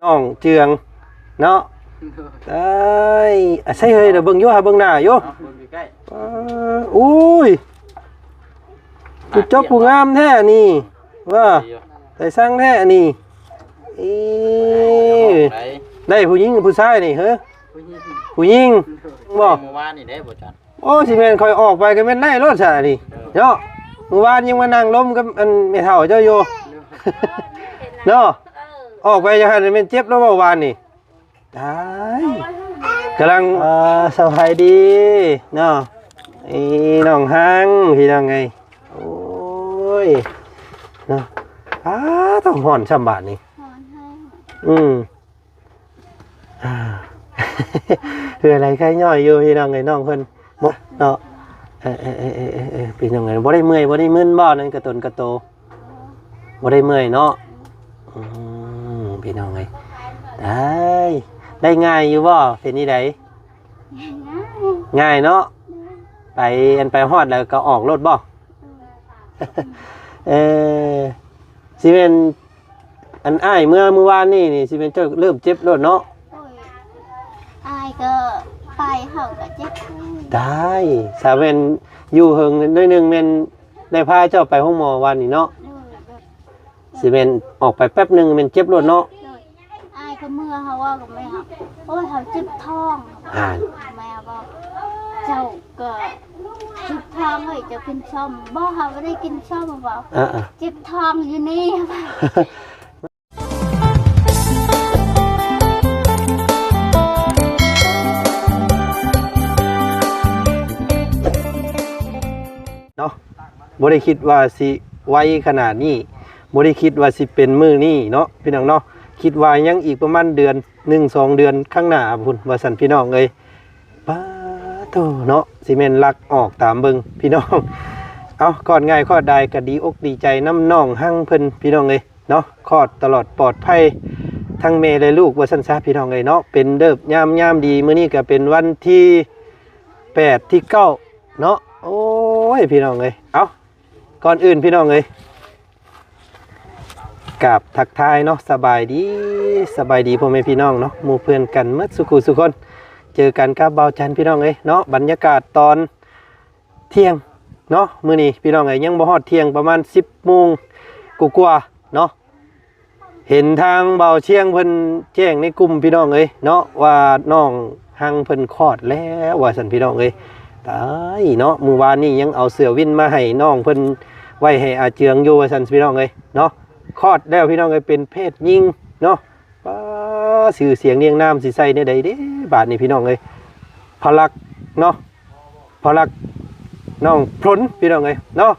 ນ້ອງເຈືອງເນາະ. ໂດຍ ເອີຍ ອາ ໃສເຮີຍ ດຽວເບິ່ງຢູ່ ຫາເບິ່ງໜ້າຢູ່. ເອົາເບິ່ງໃກ້ໆ ອາ ໂອ້ຍ ຜູ້ຈົບຜູ້ງາມແທ້ນີ້ ວ່າ ໃສ່ຊ່າງແທ້ນີ້. ເອີ ໄດ້ຜູ້ຍິງຜູ້ຊາຍນີ້ເຮີ? ຜູ້ຍິງ ຜູ້ຍິງ ໂດຍ ບໍ່? ມື້ວານນີ້ເດ້ບໍ່ຈັນ. ໂອ້ ຊິແມ່ນຂ້ອຍອອກໄປກໍແມ່ນໄດ້ໂລດຊະນີ້ ເອີ ເນາະ. ມື້ວານຍັງມານັ່ງລົມກັບອັນແມ່ເຖົ້າເຈົ້າຢູ່ ເນາະ. ອອກໄປຈັ່ງຫັ້ນແມ່ນເຈັບແລ້ວບໍ່ວານນີ້? ຕາຍ ກຳລັງ ເອີ ສະບາຍດີເນາະ. ອີ ນ້ອງຮັງ ພີ່ນ້ອງເອີຍ ໂອ້ຍ ເນາະ. ອ້າ ຕ້ອງຮ້ອນຊ່ຳບາດນີ້ ຮ້ອນແຮງ ອືມ. ອ່າ ເຮືອໄຮ່ໄຄຍ້ອຍຢູ່ພີ່ນ້ອງເອີຍ ນ້ອງເພິ່ນ ເນາະ. ເອີ ເອີ ເອີ ເອີ ເອີ ພີ່ນ້ອງເອີຍ ບໍ່ໄດ້ເມື່ອຍ ບໍ່ໄດ້ມຶນບໍ່ ນັ້ນກະຕົນກະໂຕ? ບໍ່ໄດ້ເມື່ອຍເນາະ. ອືມ ພີ່ນ້ອງເອີຍ ໄດ້ ໄດ້ງ່າຍຢູ່ບໍ່? ເປັນຈັ່ງໃດ? ງ່າຍ ງ່າຍເນາະ. ໄປ ອັນ ໄປຮອດແລ້ວກໍອອກໂລດບໍ່? ເອີ ຊິແມ່ນ ອັນອ້າຍເມື່ອມື້ວານນີ້ນີ້ ຊິແມ່ນເຈົ້າເລີ່ມເຈັບໂລດເນາະ? ໂອ້ຍ ອ້າຍກໍໄປ ເຮົາກໍເຈັບ. ຕາຍ ຖ້າແມ່ນຢູ່ເຫິງໜ້ອຍໜຶ່ງ ແມ່ນໄດ້ພາເຈົ້າໄປໂຮງໝໍວານນີ້ເນາະ? ໂດຍ ແບບ ຊິແມ່ນອອກໄປແປັບໜຶ່ງ ແມ່ນເຈັບໂລດເນາະ? ໂດຍ ອ້າຍກໍເມື່ອ ເຮົາເວົ້າກັບແມ່ ໂອ້ຍ ເຮົາເຈັບທ້ອງ. ອ່າ ແມ່ເວົ້າ ເຈົ້າ ກໍເຈັບທ້ອງເອີຍ ເຈົ້າກິນສົ້ມບໍ່? ເຮົາບໍ່ໄດ້ກິນສົ້ມ ເວົ້າ ອ່າໆ ເຈັບທ້ອງຢູ່ນີ້ ເນາະ. ບໍ່ໄດ້ຄິດວ່າຊິໄວຂະໜາດນີ້ ບໍ່ໄດ້ຄິດວ່າຊິເປັນມື້ນີ້ເນາະ ພີ່ນ້ອງເນາະ. ຄິດວ່າຍັງອີກປະມານເດືອນໜຶ່ງສອງເດືອນຂ້າງໜ້າພຸ້ນ ວ່າຊັ້ນ ພີ່ນ້ອງເອີຍ. ປາໂທ້ເນາະ ຊິແມ່ນລັກອອກຕາມເບິ່ງ ພີ່ນ້ອງ. ເອົາ ຄອດງ່າຍຄອດດາຍກໍດີອົກດີໃຈນຳນ້ອງຮັງເພິ່ນ ພີ່ນ້ອງເອີຍເນາະ. ຄອດຕະຫຼອດປອດໄພທັງແມ່ ແລະ ລູກ ວ່າຊັ້ນຊະ ພີ່ນ້ອງເອີຍເນາະ. ເປັນເລີກຍາມ ຍາມດີ ມື້ນີ້ກໍເປັນວັນທີແປດ ທີເກົ້າເນາະ. ໂອ້ຍ ພີ່ນ້ອງເອີຍ ເອົາ ກ່ອນອື່ນ ພີ່ນ້ອງເອີຍ ກາບທັກທາຍເນາະ ສະບາຍດີ ສະບາຍດີພໍ່ແມ່ພີ່ນ້ອງເນາະ ໝູ່ເພື່ອນກັນໝົດສູ່ຄູ່ສູ່ຄົນ. ເຈີກັນກັບບ່າວຈັນ ພີ່ນ້ອງເອີຍເນາະ. ບັນຍາກາດຕອນທ່ຽງເນາະ ມື້ນີ້ ພີ່ນ້ອງເອີຍ ຍັງບໍ່ຮອດທ່ຽງ ປະມານສິບໂມງກວ່າໆເນາະ. ເຫັນທາງບ່າວຊຽງເພິ່ນແຈ້ງໃນກຸ່ມ ພີ່ນ້ອງເອີຍເນາະ ວ່ານ້ອງຮັງເພິ່ນຄອດແລ້ວ ວ່າຊັ້ນ ພີ່ນ້ອງເອີຍ. ຕາຍເນາະ ມື້ວານນີ້ຍັງເອົາເສື້ອວິນມາໃຫ້ນ້ອງເພິ່ນໄວ້ໃຫ້ອາເຈືອງຢູ່ ວ່າຊັ້ນ ພີ່ນ້ອງເອີຍເນາະ. ຄອດແລ້ວ ພີ່ນ້ອງເອີຍ ເປັນເພດຍິງເນາະ. ປ້າ ຊື່ສຽງລຽງນາມຊິໃສ່ແນວໃດເດ້ບາດນີ້ ພີ່ນ້ອງເອີຍ. ພະລັກເນາະ ພະລັກນ້ອງຝົນ ພີ່ນ້ອງເອີຍເນາະ.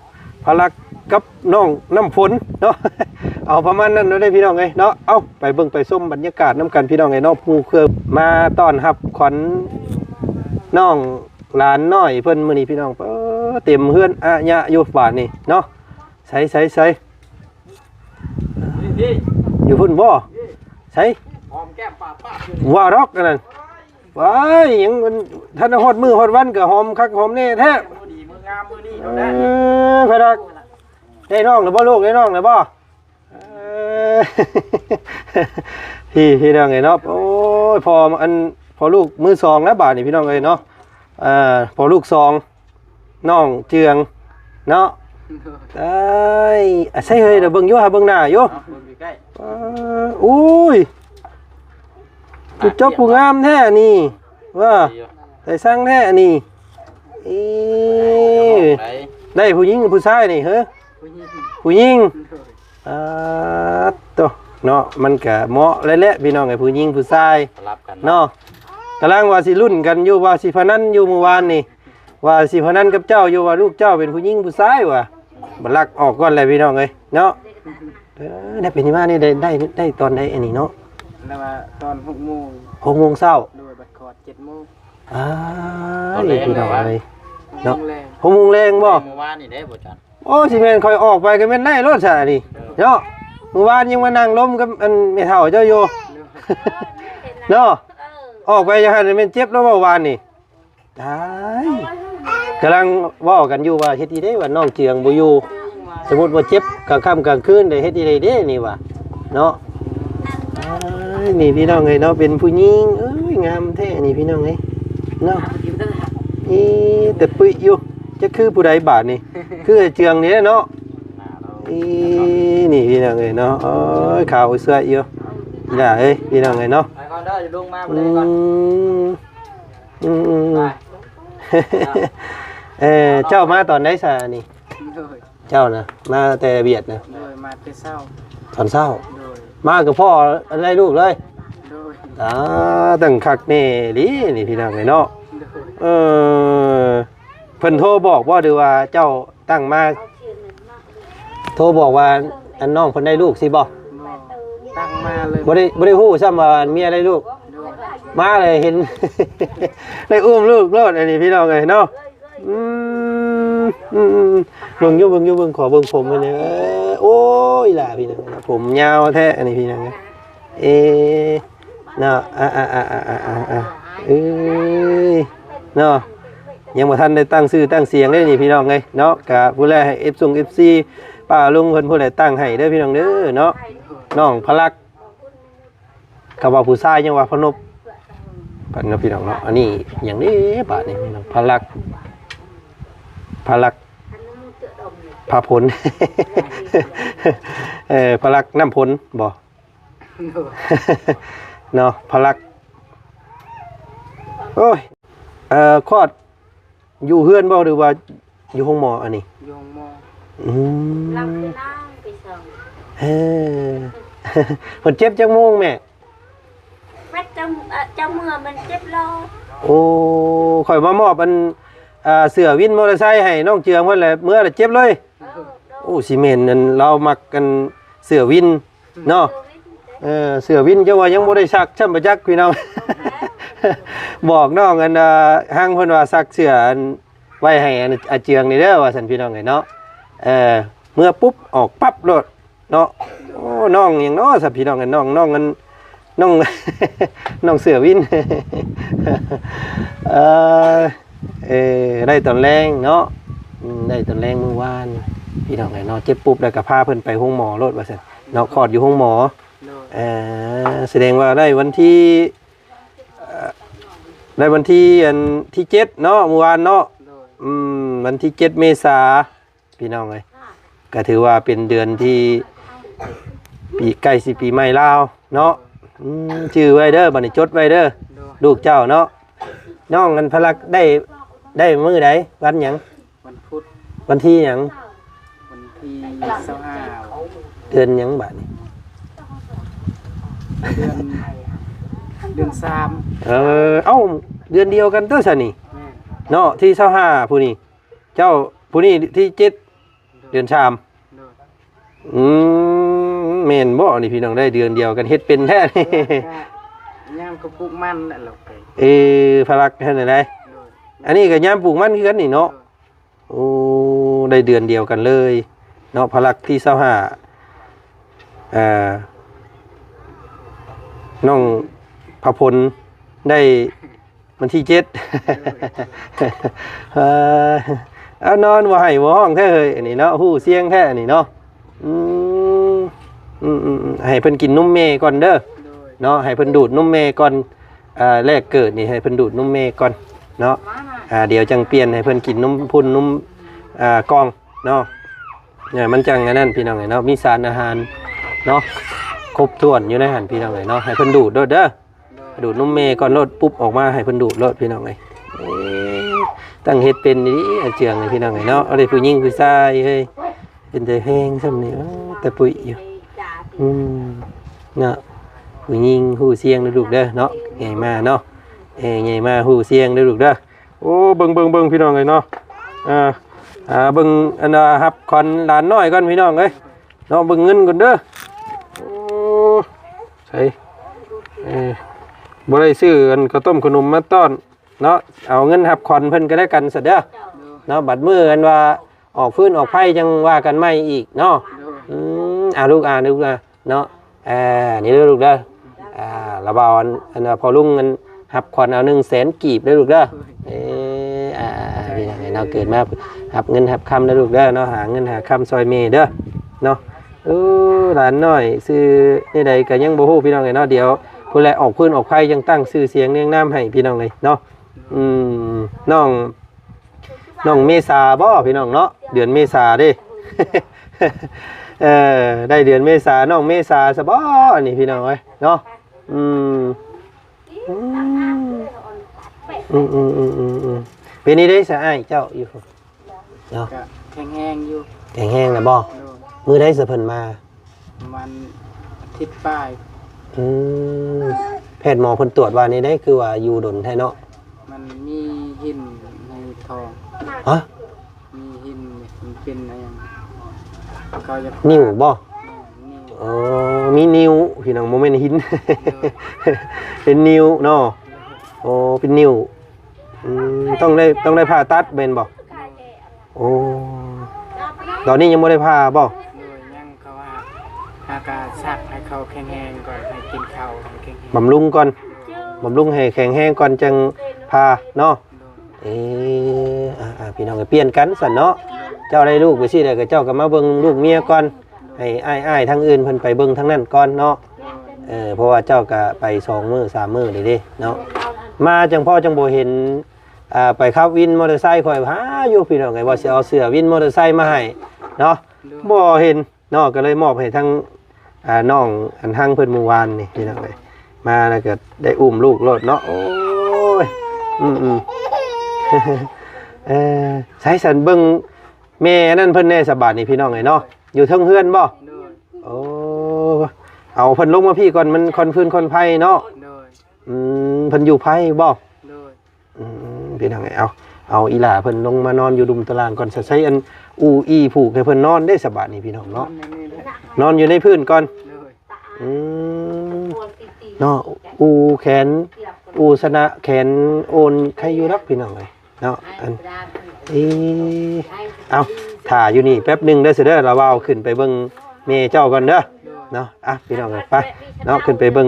ພະລັກກັບນ້ອງນ້ຳຝົນເນາະ ເອົາປະມານນັ້ນເນາະເດ້ ພີ່ນ້ອງເອີຍເນາະ. ເອົາ ໄປເບິ່ງໄປຊົມບັນຍາກາດນຳກັນ ພີ່ນ້ອງເອີຍເນາະ. ໝູ່ເຄື່ອງມາຕ້ອນຮັບຂວັນນ້ອງຫຼານນ້ອຍເພິ່ນມື້ນີ້ ພີ່ນ້ອງ. ເອີ ເຕັມເຮືອນອາຍະຢູ່ບາດນີ້ເນາະ. ໃສ ໃສ ໃສ ຢູ່ພຸ້ນບໍ່? ໃສ? ຫອມແກ້ມປາບໆຢູ່ນີ້ ວ່າດອກອັນນັ້ນ. ວ້າຍ ຍັງມັນທັນຮອດມື້ຮອດວັນກໍຫອມຄັກຫອມແນ່ແທ້. ມື້ດີມື້ງາມມື້ນີ້ ເອີ ໂດນແດ່ ໄຜດອກ ໄດ້ນ້ອງແລ້ວບໍ່ລູກ? ໄດ້ນ້ອງແລ້ວບໍ່? ເອີ ພີ່ ພີ່ນ້ອງເອີຍເນາະ. ໂອ້ຍ ພໍ່ ອັນ ພໍ່ລູກມືສອງແລ້ວບາດນີ້ ພີ່ນ້ອງເອີຍເນາະ. ເອີ ພໍ່ລູກສອງ ນ້ອງເຈືອງເນາະ. ໂດຍ ເອີຍ ອາ ໃສເຮີຍ ດຽວເບິ່ງຢູ່ ຫາເບິ່ງໜ້າຢູ່. ເອົາເບິ່ງໃກ້ໆ ອາ ໂອ້ຍ ຜູ້ຈົບຜູ້ງາມແທ້ນີ້ ວ່າ ໃສ່ຊ່າງແທ້ນີ້. ເອີ ໄດ້ຜູ້ຍິງຜູ້ຊາຍນີ້ເຮີ? ຜູ້ຍິງ ຜູ້ຍິງ. ໂດຍ ອາ ໂຕ ເນາະ ມັນກະເໝາະແລ້ວແຫຼະ ພີ່ນ້ອງເອີຍ ຜູ້ຍິງຜູ້ຊາຍ ສະຫຼັບກັນເນາະ ເນາະ. ກຳລັງວ່າຊິລຸ້ນກັນຢູ່ ວ່າຊິພະນັນຢູ່ມື້ວານນີ້ ວ່າຊິພະນັນກັບເຈົ້າຢູ່ ວ່າລູກເຈົ້າເປັນຜູ້ຍິງຜູ້ຊາຍ ວ່າບັດລັກອອກກ່ອນແຫຼະ ພີ່ນ້ອງເອີຍເນາະ. ເອີ ໄດ້ເປັນມານີ້ ໄດ້ ໄດ້ ໄດ້ຕອນໃດອັນນີ້ເນາະ? ລະວ່າຕອນຫົກໂມງ ຫົກໂມງເຊົ້າ. ໂດຍ ບັດຄອດເຈັດໂມງ. ອ້າຍ ພີ່ນ້ອງເອີຍເນາະ ຫົກໂມງແລງ ຫົກໂມງແລງບໍ່? ມື້ວານນີ້ເດ້ບໍ່ຈັນ. ໂອ້ ຊິແມ່ນຂ້ອຍອອກໄປກໍແມ່ນໄດ້ໂລດຊະນີ້ເນາະ. ມື້ວານຍັງມານັ່ງລົມກັບອັນແມ່ເຖົ້າເຈົ້າຢູ່ເນາະ. ອອກໄປຈັ່ງຫັ້ນແມ່ນເຈັບແລ້ວບໍ່ວານນີ້? ຕາຍ ກຳລັງເວົ້າກັນຢູ່ວ່າເຮັດອີ່ເດ້ວ່ານ້ອງເຈືອງບໍ່ຢູ່ ສົມມຸດວ່າເຈັບກາງຄ່ຳກາງຄືນໄດ້ເຮັດອີ່ເດ້ເດ້ນີ້ວ່າເນາະ. ຕາຍ ນີ້ພີ່ນ້ອງເອີຍເນາະ ເປັນຜູ້ຍິງ ເອີຍ ງາມແທ້ນີ້ພີ່ນ້ອງເອີຍເນາະ. ອີ ແຕ່ປຶ້ຍຢູ່ ຈັກຄືຜູ້ໃດບາດນີ້ ຄືໄອ້ເຈືອງນີ້ແຫຼະເນາະ. ອີ ນີ້ພີ່ນ້ອງເອີຍເນາະ ໂອ້ຍ ຂາວສວຍຢູ່ ອີ່ຫຼ້າເອີຍ ພີ່ນ້ອງເອີຍເນາະ. ໄປກ່ອນເດີ ລົງມາບໍ່ໄດ້ກ່ອນ. ອືມ ອືມ ອືມ ອືມ ເອີ ເຈົ້າມາຕອນໃດຊະນີ້? ໂດຍ ເຈົ້ານະ ມາແຕ່ຫວຽດນະ? ໂດຍ ມາແຕ່ເຊົ້າ ຕອນເຊົ້າ. ໂດຍ ມາກໍພໍ້ໄດ້ລູກເລີຍ. ໂດຍ ອ່າ ຕັ້ງຄັກແນ່ອີ່ຫຼີນີ້ພີ່ນ້ອງເອີຍເນາະ. ໂດຍ ເອີ ເພິ່ນໂທບອກບໍ່ ຫຼືວ່າເຈົ້າຕັ້ງມາ ໂທບອກວ່າອັນນ້ອງເພິ່ນໄດ້ລູກຊີ້ບໍ່? ບໍ່ ຕັ້ງມາເລີຍ ບໍ່ໄດ້ ບໍ່ໄດ້ຮູ້ຊ້ຳວ່າເມຍໄດ້ລູກ. ໂດຍ ມາເລີຍເຫັນ ໄດ້ອຸ້ມລູກໂລດ ອັນນີ້ພີ່ນ້ອງເອີຍເນາະ. ອືມ ອືມ ອືມ ເບິ່ງຢູ່ ເບິ່ງຢູ່ ເບິ່ງ ຂໍເບິ່ງຜົມເພິ່ນແດ່. ເອີ ໂອ້ຍ ອີ່ຫຼ້າພີ່ນ້ອງ ຜົມຍາວແທ້ອັນນີ້ພີ່ນ້ອງ. ເອີ ເນາະ ອ່າ ເອີຍ ເນາະ ຍັງບໍ່ທັນໄດ້ຕັ້ງຊື່ຕັ້ງສຽງເດ້ນີ້ພີ່ນ້ອງເອີຍເນາະ. ກະຜູ້ແລໃຫ້ເອັຟຊົງເອັຟຊີປ້າລຸງເພິ່ນຜູ້ໃດຕັ້ງໃຫ້ເດີພີ່ນ້ອງເດີເນາະ. ນ້ອງພະລັກ ກະວ່າຜູ້ຊາຍຍັງວ່າພະນົບ ບັດເນາະພີ່ນ້ອງເນາະ. ອັນນີ້ຫຍັງເດ້ບາດນີ້ ພະລັກ ພະລັກ ພະພົນ ເອີ ພະລັກນ້ຳພົນບໍ່? ໂດຍ ເນາະ ພະລັກ ໂອ້ຍ ເອີ ຄອດຢູ່ເຮືອນບໍ່ ຫຼືວ່າຢູ່ໂຮງໝໍອັນນີ້? ຢູ່ໂຮງໝໍ. ອືມ ເອີ ເພິ່ນເຈັບຈັກໂມງແມ່? ເຈັບຈັກ ເອີ ຈັກເມື່ອມັນເຈັບລອດ. ໂອ້ ຂ້ອຍມາມອບອັນ ອ່າ ເສື້ອວິນມໍເຕີໄຊໃຫ້ນ້ອງເຈືອງເພິ່ນແຫຼະ ເມື່ອລະເຈັບເລີຍ. ໂອ້ ຊິແມ່ນອັນລາວມັກອັນເສື້ອວິນເນາະ. ເອີ ເສື້ອວິນເຈົ້າວ່າຍັງບໍ່ໄດ້ຊັກຊ້ຳປະຈັກພີ່ນ້ອງ. ບອກນ້ອງອັນ ອ່າ ຮັງເພິ່ນວ່າຊັກເສື້ອອັນໄວ້ໃຫ້ອັນອາເຈືອງນີ້ເດີວ່າຊັ້ນພີ່ນ້ອງເອີຍເນາະ. ເອີ ເມື່ອປຸບອອກປັບໂລດ ເນາະ. ໂອ້ ນ້ອງຫຍັງເນາະຊະພີ່ນ້ອງເອີຍ ນ້ອງ ນ້ອງອັນ ນ້ອງ ນ້ອງເສື້ອວິນ. ເອີ ເອີ ໄດ້ຕອນແລງເນາະ. ອືມ ໄດ້ຕອນແລງມື້ວານພີ່ນ້ອງເອີຍເນາະ. ເຈັບປຸບແລ້ວກໍພາເພິ່ນໄປໂຮງໝໍໂລດວ່າຊັ້ນເນາະ ຄອດຢູ່ໂຮງໝໍ. ໂດຍ ເອີ ສະແດງວ່າໄດ້ວັນທີ ເອີ ໄດ້ວັນທີອັນທີເຈັດເນາະ ມື້ວານເນາະ. ໂດຍ ອືມ ວັນທີເຈັດເມສາ ພີ່ນ້ອງເອີຍ ກໍຖືວ່າເປັນເດືອນທີ່ປີ ໃກ້ຊິປີໃໝ່ລາວເນາະ. ອືມ ຈື່ໄວ້ເດີ ບັດນີ້ຈົດໄວ້ເດີ ໂດຍ ລູກເຈົ້າເນາະ. ນ້ອງອັນພະລັກໄດ້ ໄດ້ມື້ໃດ ວັນຫຍັງ? ວັນພຸດ. ວັນທີຫຍັງ? ວັນທີຊາວຫ້າ. ເດືອນຫຍັງບາດນີ້? ເດືອນ ເດືອນສາມ. ເອີ ເອົ້າ ເດືອນດຽວກັນຕົວຊະນີ້. ແມ່ນ ເນາະ ທີຊາວຫ້າຜູ້ນີ້ ເຈົ້າ ຜູ້ນີ້ທີເຈັດ ເດືອນສາມ. ໂດຍ ອືມ ແມ່ນບໍ່ນີ້ພີ່ນ້ອງ ໄດ້ເດືອນດຽວກັນ ເຮັດເປັນແທ້ນີ້. ຍາມກໍປູກມັນແຫຼະ. ເອີ ພະລັກຫັ້ນນະໄດ. ໂດຍ ອັນນີ້ກໍຍາມປູກມັນຄືກັນນີ້ເນາະ. ໂດຍ ໂອ້ ໄດ້ເດືອນດຽວກັນເລີຍເນາະ ພະລັກທີຊາວຫ້າ. ອ່າ ນ້ອງພະພົນໄດ້ ວັນທີເຈັດ. ເອີ ເອົາ ນອນບໍ່ໄຫ້ບໍ່ຮ້ອງແທ້ເຮີ້ຍ ອັນນີ້ເນາະ ຮູ້ສຽງແທ້ອັນນີ້ເນາະ. ອືມ ອືມ ອືມ ໃຫ້ເພິ່ນກິນນົມແມ່ກ່ອນເດີ ໂດຍ ເນາະ ໃຫ້ເພິ່ນດູດນົມແມ່ກ່ອນ. ເອີ ແລກເກີດນີ້ໃຫ້ເພິ່ນດູດນົມແມ່ກ່ອນເນາະ. ອ່າ ດຽວຈັ່ງປ່ຽນໃຫ້ເພິ່ນກິນນົມພຸ້ນ ນົມ ອ່າ ກ່ອງເນາະ. ເອີ ມັນຈັ່ງອັນນັ້ນພີ່ນ້ອງເອີຍເນາະ ມີສານອາຫານເນາະ ຄົບຖ້ວນຢູ່ໃນຫັ້ນພີ່ນ້ອງເອີຍເນາະ. ໃຫ້ເພິ່ນດູດໂລດເດີ ໂດຍ ດູດນົມແມ່ກ່ອນໂລດ ປຸບອອກມາໃຫ້ເພິ່ນດູດໂລດພີ່ນ້ອງເອີຍ. ເອີ ຕັ້ງເຮັດເປັນດີໆ ອາເຈືອງນີ້ພີ່ນ້ອງເອີຍເນາະ. ເອົາເດ້ ຜູ້ຍິງຜູ້ຊາຍເຮີ້ຍ ເປັນຕາແພງຊ່ຳນີ້ ເອີ ແຕ່ປຸ້ຍຢູ່. ອືມ ເນາະ ຜູ້ຍິງຮູ້ສຽງເດີລູກເດີເນາະ ໃຫຍ່ມາເນາະ. ເອີ ໃຫຍ່ມາຮູ້ສຽງເດີລູກເດີ. ໂອ້ ເບິ່ງ ເບິ່ງ ເບິ່ງ ພີ່ນ້ອງເອີຍເນາະ. ອ່າ ອ່າ ເບິ່ງອັນວ່າຮັບຂວັນຫຼານນ້ອຍກ່ອນພີ່ນ້ອງເອີຍເນາະ. ເບິ່ງເງິນກ່ອນເດີ. ໂອ້ ໃສ ເອີ ບໍ່ໄດ້ຊື້ອັນເຂົ້າຕົ້ມຂະໜົມມາຕ້ອນເນາະ. ເອົາເງິນຮັບຂວັນເພິ່ນກໍແລ້ວກັນຊະເດີເນາະ. ບັດມື້ອັນວ່າອອກຟືນອອກໄຟຈັ່ງວ່າກັນໃໝ່ອີກເນາະ. ອືມ ອ່າ ລູກ ອ່າ ລູກ ອ່າ ເນາະ. ເອີ ນີ້ເດີລູກເດີ ອ່າ ລະບ່າວອັນ ອັນວ່າພໍ່ລຸງອັນຮັບຂວັນເອົາໜຶ່ງແສນກີບເດີລູກເດີ. ເອີ ອ່າ ອ່າ ອ່າ ພີ່ນ້ອງເອີຍເນາະ ເກີດມາຮັບເງິນຮັບຄຳເດີລູກເດີເນາະ ຫາເງິນຫາຄຳຊ່ອຍແມ່ເດີເນາະ. ເອີ ຫຼານນ້ອຍຊື່ແນວໃດກໍຍັງບໍ່ຮູ້ພີ່ນ້ອງເອີຍເນາະ. ດຽວ ພຸ້ນແຫຼະ ອອກພື້ນອອກໄພ ຈັ່ງຕັ້ງຊື່ສຽງນຽງນາມໃຫ້ພີ່ນ້ອງເອີຍເນາະ. ອືມ ນ້ອງ ນ້ອງເມສາບໍພີ່ນ້ອງເນາະ ເດືອນເມສາເດ້. ເອີ ໄດ້ເດືອນເມສາ ນ້ອງເມສາຊະບໍອັນນີ້ພີ່ນ້ອງເອີຍເນາະ. ອືມ ອືມ ອືມ ອືມ ອືມ ອືມ ເປັນນີ້ໄດ້ສະອ້າຍເຈົ້າຢູ່ເນາະ? ກະແຂງແຮງຢູ່. ແຂງແຮງແລ້ວບໍ? ໂດຍ. ມື້ໃດສະເພິ່ນມາ? ປະມານອາທິດປາຍ. ອືມ ແພດໝໍເພິ່ນຕວດວ່າແນວໃດ ຄືວ່າຢູ່ດົນແທ້ເນາະ? ມັນມີຫີນໃນທ້ອງ. ຮະ? ມີຫີນ ມັນເປັນອີຫຍັງ ເຂົາຢາກ ນິ້ວບໍ? ແມ່ນ ນິ້ວ. ອໍ ມີນິ້ວພີ່ນ້ອງ ບໍ່ແມ່ນຫີນ. ໂດຍ. ເປັນນິ້ວເນາະ. ໂດຍ. ໂອ້ ເປັນນິ້ວ. ອືມ ຕ້ອງໄດ້ ຕ້ອງໄດ້ຜ່າຕັດແມ່ນບໍ່? ໂດຍ. ໂອ້ ຕອນນີ້ຍັງບໍ່ໄດ້ຜ່າບໍ່? ໂດຍ ຍັງ. ເຂົາວ່າ ຫາກະສັກໃຫ້ເຂົາແຂງແຮງກ່ອນ ໃຫ້ກິນເຂົ້າໃຫ້ແຂງແຮງ ບຳລຸງກ່ອນ. ໂດຍ. ບຳລຸງໃຫ້ແຂງແຮງກ່ອນ ຈັ່ງຜ່າເນາະ. ໂດຍ. ເອີ ອ່າໆ ພີ່ນ້ອງເອີຍ ປ່ຽນກັນຊັ້ນເນາະ. ໂດຍ. ເຈົ້າໄດ້ລູກໄປຊີ້ແລ້ວ ກໍເຈົ້າກໍມາເບິ່ງລູກເມຍກ່ອນ. ໂດຍ. ໃຫ້ອ້າຍໆ ທາງອື່ນເພິ່ນໄປເບິ່ງທາງນັ້ນກ່ອນເນາະ. ໂດຍ. ເອີ ເພາະວ່າເຈົ້າກໍໄປສອງມື້ສາມມື້ເດ້ເນາະ. ໂດຍ. ມາຈັ່ງພໍຈັ່ງບໍ່ເຫັນ ອ່າ ໄປຂັບວິນມໍເຕີໄຊຂ້ອຍຫາຢູ່ພີ່ນ້ອງເອີຍ ວ່າຊິເອົາເສື້ອວິນມໍເຕີໄຊມາໃຫ້ເນາະ. ໂດຍ. ບໍ່ເຫັນເນາະ ກໍເລີຍມອບໃຫ້ທາງ ອ່າ ນ້ອງອັນຮັງເພິ່ນມື້ວານນີ້ພີ່ນ້ອງເອີຍ. ມາແລ້ວກໍໄດ້ອຸ້ມລູກໂລດເນາະ. ໂອ້ຍ ອືມໆ ເອີ ໃສຊັ້ນເບິ່ງແມ່ອັນນັ້ນເພິ່ນແດ່ສະບາດນີ້ພີ່ນ້ອງເອີຍເນາະ. ຢູ່ເທິງເຮືອນບໍ່? ໂດຍ. ໂອ້ ເອົາເພິ່ນລົງມາພີ້ກ່ອນ ມັນຄວັນຟືນຄວັນໄຟເນາະ. ໂດຍ. ອືມ ເພິ່ນຢູ່ໃຜບໍ່? ໂດຍ. ອືມ ພີ່ນ້ອງເອີຍ ເອົາ ເອົາອີຫຼ້າເພິ່ນລົງມານອນຢູ່ລຸ່ມຕາລ່າງກ່ອນ ສະໃຊ້ອັນອູອີຜູກໃຫ້ເພິ່ນນອນເດ້ສະບາດນີ້ພີ່ນ້ອງເນາະ. ນອນຢູ່ໃນພື້ນກ່ອນ. ໂດຍ. ອືມ ເນາະ ອູແຂນ ອູຊະນະແຂນໂອນ ໄຄຢູ່ດອກພີ່ນ້ອງເອີຍເນາະ. ອັນ ເອີ ເອົາ ຖ້າຢູ່ນີ້ແປັບໜຶ່ງເດີ ເດີ ລາວາວຂຶ້ນໄປເບິ່ງ ແມ່ເຈົ້າກ່ອນເດີເນາະ. ອ່ະ ພີ່ນ້ອງເອີຍ ໄປເນາະ ຂຶ້ນໄປເບິ່ງ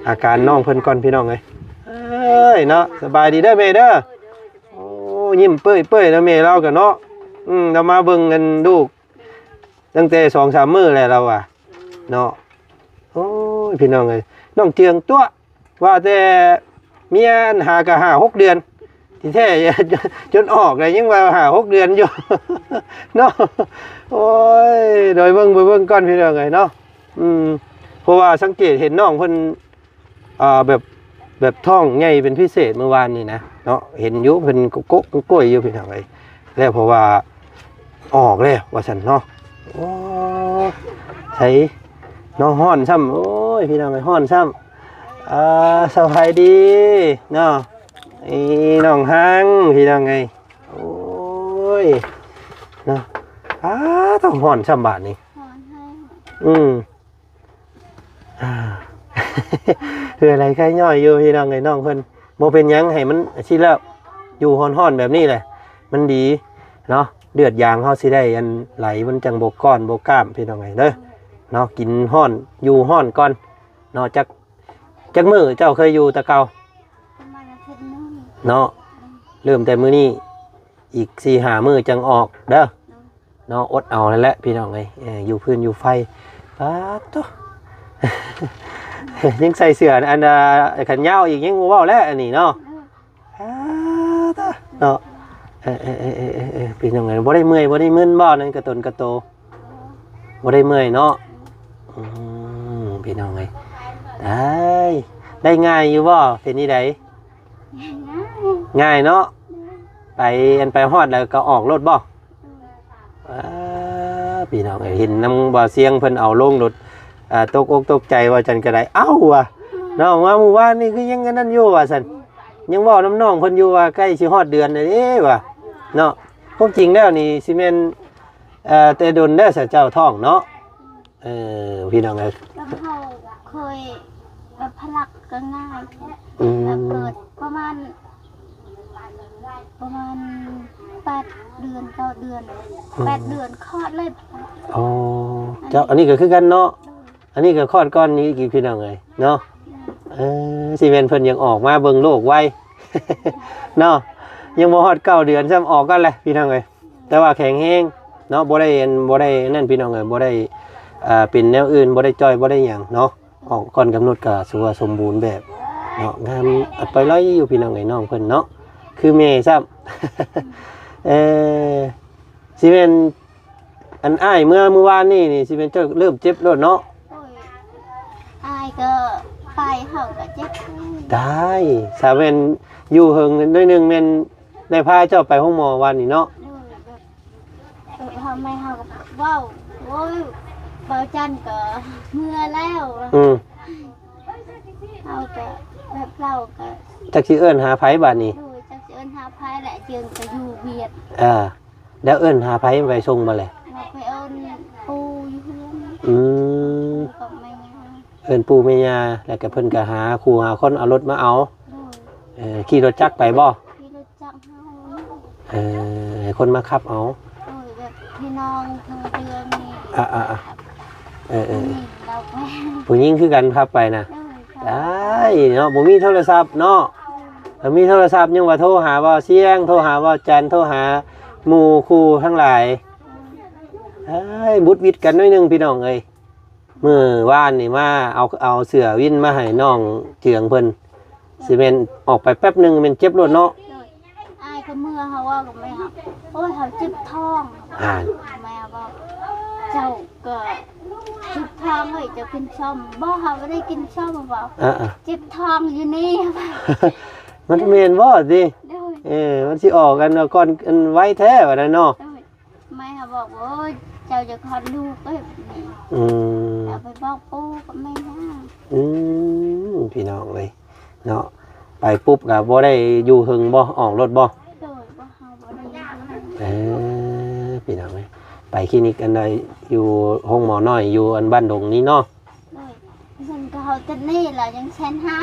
ອາການນ້ອງເພິ່ນກ່ອນພີ່ນ້ອງເອີຍ. ເອີຍເນາະ ສະບາຍດີເດີແມ່ເດີ. ໂອ້ ຍິ້ມເປີ້ຍໆ ນະແມ່ລາວກະເນາະ. ອືມ ລາວມາເບິ່ງອັນລູກຕັ້ງແຕ່ສອງສາມມື້ແລ້ວລາວວ່າເນາະ. ໂອ້ຍ ພີ່ນ້ອງເອີຍ ນ້ອງເຈືອງຕົວະ ວ່າແຕ່ເມຍອັນຫາກະຫ້າຫົກເດືອນ ທີ່ແທ້ຈົນອອກແລ້ວຍັງວ່າຫ້າຫົກເດືອນຢູ່ເນາະ. ໂອ້ຍ ດຽວເບິ່ງ ໄປເບິ່ງກ່ອນພີ່ນ້ອງເອີຍເນາະ. ອືມ ເພາະວ່າສັງເກດເຫັນນ້ອງເພິ່ນ ອ່າ ແບບ ແບບທ້ອງໃຫຍ່ເປັນພິເສດມື້ວານນີ້ນະເນາະ. ເຫັນຢູ່ເພິ່ນໂກະໂກະໂກຍຢູ່ພີ່ນ້ອງເອີຍ. ແລ້ວເພາະວ່າອອກແລ້ວວ່າຊັ້ນເນາະ. ໂອ້ ໃສເນາະ ຮ້ອນຊ້ຳ. ໂອ້ຍ ພີ່ນ້ອງເອີຍ ຮ້ອນຊ້ຳ. ອ່າ ສະບາຍດີເນາະ ອີ ນ້ອງຮັງ ພີ່ນ້ອງເອີຍ. ໂອ້ຍ ເນາະ ອ້າ ຕ້ອງຮ້ອນຊ້ຳບາດນີ້. ຮ້ອນແຮງ. ອືມ ອ່າ ເຫື່ອໄຫຼໄຄຍ້ອຍຢູ່ພີ່ນ້ອງເອີຍ. ນ້ອງເພິ່ນບໍ່ເປັນຫຍັງ ໃຫ້ມັນຊິແລ້ວ ຢູ່ຮ້ອນໆແບບນີ້ແຫຼະ ມັນດີເນາະ. ເລືອດຢາງເຮົາຊິໄດ້ອັນໄຫຼ ມັນຈັ່ງບໍ່ກ້ອນບໍ່ກ້າມ ພີ່ນ້ອງເອີຍເດີເນາະ. ກິນຮ້ອນ ຢູ່ຮ້ອນກ່ອນເນາະ. ຈັກ ຈັກມື້ເຈົ້າເຄີຍຢູ່ແຕ່ເກົ່າ? ປະມານອາທິດໜຶ່ງເນາະ. ເລີ່ມແຕ່ມື້ນີ້ ອີກສີ່ຫ້າມື້ຈັ່ງອອກເດີ. ເນາະ ອົດເອົານັ້ນແຫຼະພີ່ນ້ອງເອີຍ. ເອີ ຢູ່ພື້ນຢູ່ໄຟ ປາດໂທ້ ຍັງໃສ່ເສື້ອອັນ ອ່າ ແຂນຍາວອີກ ຍັງບໍ່ເວົ້າແລ້ວອັນນີ້ເນາະ. ປາດໂທ້ເນາະ. ເອີ ເອີ ພີ່ນ້ອງເອີຍ ບໍ່ໄດ້ເມື່ອຍ ບໍ່ໄດ້ມຶນບໍ່? ນັ້ນກະຕົນກະໂຕ ບໍ່ໄດ້ເມື່ອຍເນາະ. ອືມ ພີ່ນ້ອງເອີຍ ໄດ້ ໄດ້ງ່າຍຢູ່ບໍ່? ເປັນຈັ່ງໃດ? ງ່າຍເນາະ. ໄປ ອັນໄປຮອດແລ້ວກໍອອກໂລດບໍ່? ອ່າ ພີ່ນ້ອງເອີຍ ເຫັນນຳບ່າວຊຽງເພິ່ນເອົາລົງໂລດ ອ່າ ຕົກອົກຕົກໃຈ ວ່າຈັ່ງໃດກໍໄດ້. ເອົ້າ ວ່າ ນ້ອງມາມື້ວານນີ້ຄືຍັງອັນນັ້ນຢູ່ວ່າຊັ້ນ ຍັງເວົ້ານຳນ້ອງເພິ່ນຢູ່ວ່າໃກ້ຊິຮອດເດືອນແລ້ວເດ້ວ່າເນາະ. ຄວາມຈິງແລ້ວນີ້ຊິແມ່ນ ເອີ ແຕ່ດົນແລ້ວສະເຈົ້າທ້ອງເນາະ. ເອີ ພີ່ນ້ອງເອີຍ ແລ້ວເຮົາເຄີຍແບບພະລັກກໍງ່າຍແທ້. ອືມ ແລ້ວເກີດປະມານ ປະມານແປດເດືອນ ເກົ້າເດືອນ ອືມ ແປດເດືອນຄອດເລີຍ. ອໍ ເຈົ້າ ອັນນີ້ກໍຄືກັນເນາະ. ໂດຍ. ອັນນີ້ກໍຄອດກ່ອນນີ້ອີກ ພີ່ນ້ອງເອີຍເນາະ. ເອີ ຊິແມ່ນເພິ່ນຍັງອອກມາເບິ່ງໂລກໄວເນາະ ຍັງບໍ່ຮອດເກົ້າເດືອນຊ້ຳ ອອກກ່ອນແຫຼະ ພີ່ນ້ອງເອີຍ. ແຕ່ວ່າແຂງແຮງເນາະ ບໍ່ໄດ້ ບໍ່ໄດ້ນັ້ນ ພີ່ນ້ອງເອີຍ ບໍ່ໄດ້ ອ່າ ເປັນແນວອື່ນ ບໍ່ໄດ້ຈ່ອຍ ບໍ່ໄດ້ຫຍັງເນາະ. ອອກກ່ອນກຳນົດກໍຖືວ່າສົມບູນແບບເນາະ ງາມອັດປອຍລອຍຢູ່ ພີ່ນ້ອງເອີຍ ນ້ອງເພິ່ນເນາະ ຄືແມ່ຊ້ຳ. ເອີ ຊິແມ່ນ ອັນອ້າຍເມື່ອມື້ວານນີ້ນີ້ ຊິແມ່ນເຈົ້າເລີ່ມເຈັບໂລດເນາະ? ໂອ້ຍ ອ້າຍກໍໄປ ເຮົາກໍເຈັບ. ຕາຍ ຖ້າແມ່ນຢູ່ເຫິງໜ້ອຍໜຶ່ງ ແມ່ນໄດ້ພາເຈົ້າໄປໂຮງໝໍວານນີ້ເນາະ? ໂດຍ ແບບ ເອີ ເຮົາ ແມ່ເຮົາກໍເວົ້າ ໂອ້ຍ ເບົາຈັນກໍເມື່ອແລ້ວ. ອືມ ເຮົາກໍແບບ ເຮົາກໍ ຈັກຊິເອີ້ນຫາໃຜບາດນີ້? ໂດຍ ຈັກຊິເອີ້ນຫາໃຜແຫຼະ ເຈີງກໍຢູ່ວຽກ. ອ່າ ແລ້ວເອີ້ນຫາໃຜໄປສົ່ງບາດແຫຼະ? ເຮົາໄປເອີ້ນປູ່ຢູ່ເຮືອນ. ອືມ ເອີ້ນປູ່ແມ່ຍ່າ ແລ້ວກໍເພິ່ນກໍຫາຄູ່ຫາຄົນເອົາລົດມາເອົາ. ໂດຍ ເອີ ຂີ່ລົດຈັກໄປບໍ່? ຂີ່ລົດຈັກເຮົາ. ເອີ ໃຫ້ຄົນມາຂັບເອົາ. ໂດຍ ແບບພີ່ນ້ອງທາງເຮືອນນີ້. ອ່າໆໆ ເອີໆ ຜູ້ຍິງເຮົາໄປ ຜູ້ຍິງຄືກັນຂັບໄປນະ. ໂດຍ ໄດ້ເນາະ ບໍ່ມີໂທລະສັບເນາະ. ໂດຍ ຖ້າມີໂທລະສັບຍັງວ່າໂທຫາບ່າວຊຽງ ໂທຫາບ່າວຈັນ ໂທຫາໝູ່ຄູ່ທັງຫຼາຍ. ໂດຍ ເອີຍ ບຸດຫວິດກັນໜ້ອຍໜຶ່ງ ພີ່ນ້ອງເອີຍ. ມື້ວານນີ້ມາເອົາ ເອົາເສື້ອວິນມາໃຫ້ນ້ອງເຈືອງເພິ່ນ ຊິແມ່ນອອກໄປແປັບໜຶ່ງແມ່ນເຈັບໂລດເນາະ. ໂດຍ ອ້າຍກໍເມື່ອ ເຮົາເວົ້າກັບແມ່ເຮົາ ໂອ້ຍ ເຮົາເຈັບທ້ອງ. ອ່າ ແມ່ເຮົາເວົ້າ ເຈົ້າກໍເຈັບທ້ອງເອີຍ ເຈົ້າກິນສົ້ມບໍ່? ເຮົາບໍ່ໄດ້ກິນສົ້ມ. ເວົ້າ ອ່າໆ ເຈັບທ້ອງຢູ່ນີ້. ມັນແມ່ນບໍ່ຕິ? ໂດຍ ເອີ ມັນຊິອອກກັນກ່ອນ ອັນໄວແທ້ວ່ານັ້ນເນາະ. ໂດຍ ແມ່ເຮົາບອກ ໂອ້ຍ ເຈົ້າຈະຄອດລູກເອີຍ. ອືມ ເຈົ້າໄປບອກປູ່ກັບແມ່ນາ. ອືມ ພີ່ນ້ອງເອີຍເນາະ ໄປປຸບກໍບໍ່ໄດ້ຢູ່ເຫິງບໍ່? ອອກໂລດບໍ່? ໂດຍ ບໍ່ ເຮົາບໍ່ໄດ້ຢູ່ເຮືອນ. ເອີ ພີ່ນ້ອງເອີຍ ໄປຄລີນິກອັນໃດ ຢູ່ໂຮງໝໍນ້ອຍ ຢູ່ອັນບ້ານດົງນີ້ເນາະ? ໂດຍ ເພິ່ນກໍເອົາຕິດໜີ້ລະ ຍັງແສນຫ້າ.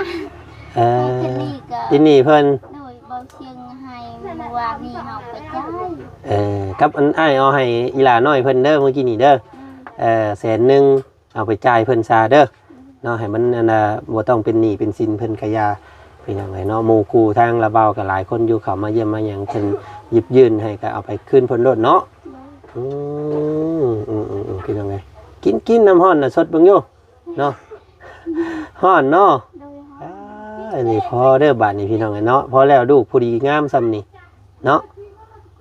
ເອີ ຕິດໜີ້ກໍ ຕິດໜີ້ເພິ່ນ. ໂດຍ ເບົາຊຽງໃຫ້ມື້ວານນີ້ເຮົາໄປຈ່າຍ. ເອີ ກັບອັນອ້າຍເອົາໃຫ້ອີ່ຫຼ້ານ້ອຍເພິ່ນເດີ ມື້ກີ້ນີ້ເດີ. ໂດຍ ເອີ ແສນໜຶ່ງ ເອົາໄປຈ່າຍເພິ່ນຊະເດີເນາະ ໃຫ້ມັນອັນນ່າ ບໍ່ຕ້ອງເປັນໜີ້ເປັນສິນເພິ່ນກະຢ່າ ພີ່ນ້ອງເອີຍເນາະ. ໝູ່ຄູ່ທາງລາວບ່າວກໍຫຼາຍຄົນຢູ່ ເຂົ້າມາຢ້ຽມມາຫຍັງ ເພິ່ນຢິບຍື່ນໃຫ້ກໍເອົາໄປຄືນເພິ່ນໂລດເນາະ. ໂດຍ ອືມ ອືມໆໆ ພີ່ນ້ອງເອີຍ ກິນໆ ນ້ຳຮ້ອນນະ ຊົດເບິ່ງຢູ່ ເນາະ ຮ້ອນເນາະ. ໂດຍ ຮ້ອນ. ອ່າ ອັນນີ້ພໍເດີບາດນີ້ ພີ່ນ້ອງເອີຍເນາະ ພໍແລ້ວ ລູກຜູ້ດີງາມຊ່ຳນີ້ເນາະ